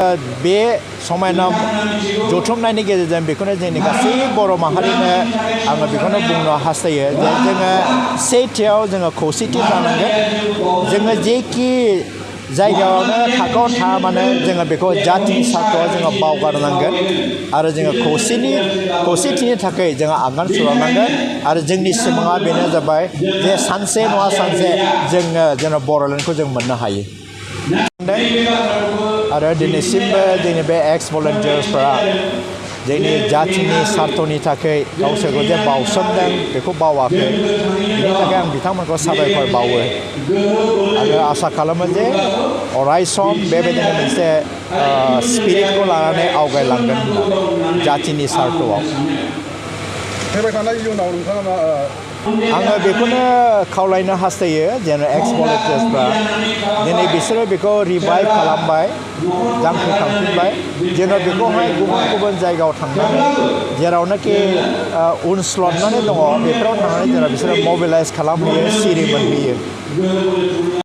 बे समायना जथुमनायनि गेजेरजों बेखौनो जोंनि गासै बर' माहारिनो आङो बेखौनो बुंनो हास्थायो जे जोङो सेथियाव जोङो खौसेथि जानांगोन जोङो जेखि जायगायावनो थाखोआव थाया मानो जोङो बेखौ जातिनि सार्थआव जोङो बावगारनांगोन आरो जोङो खौसेथिनि थाखाय जोङो आगान सुरलांनांगोन आरो जोंनि सिमाङा बेनो जाबाय जे सानसे नङा सानसे जोङो जेन' बर'लेण्डखौ जों मोननो हायो आरो दिनैसिमबो जोंनि बे एक्स भलेन्टियार्सफोरा जोंनि जातिनि सार्थनि थाखाय गावसोरखौ जे बावसोमदों बेखौ बावाखै बिनि थाखाय आं बिथांमोनखौ साबायखर बावो आरो आसा खालामो जे अराय सम बेबायदिनो मोनसे स्पिरिटखौ लानानै आवगायलांगोन होननानै जातिनि सार्थआव फैबाय थानाय इयुनाव नोंथाङा आङो बेखौनो खावलायनो हास्थायो जेन' एक्स भलेन्टियार्सफ्रा दिनै बिसोरो बेखौ रिभाइभ खालामबाय जांख्रिखांफिनबाय जेन' बेखौहाय गुबुन गुबुन जायगायाव थांनानै जेरावनाखि उनस्लदनानै दङ बेफोराव थांनानै जेन' बिसोरो मबिलाइज खालामहैयो सिरि मोनहैयो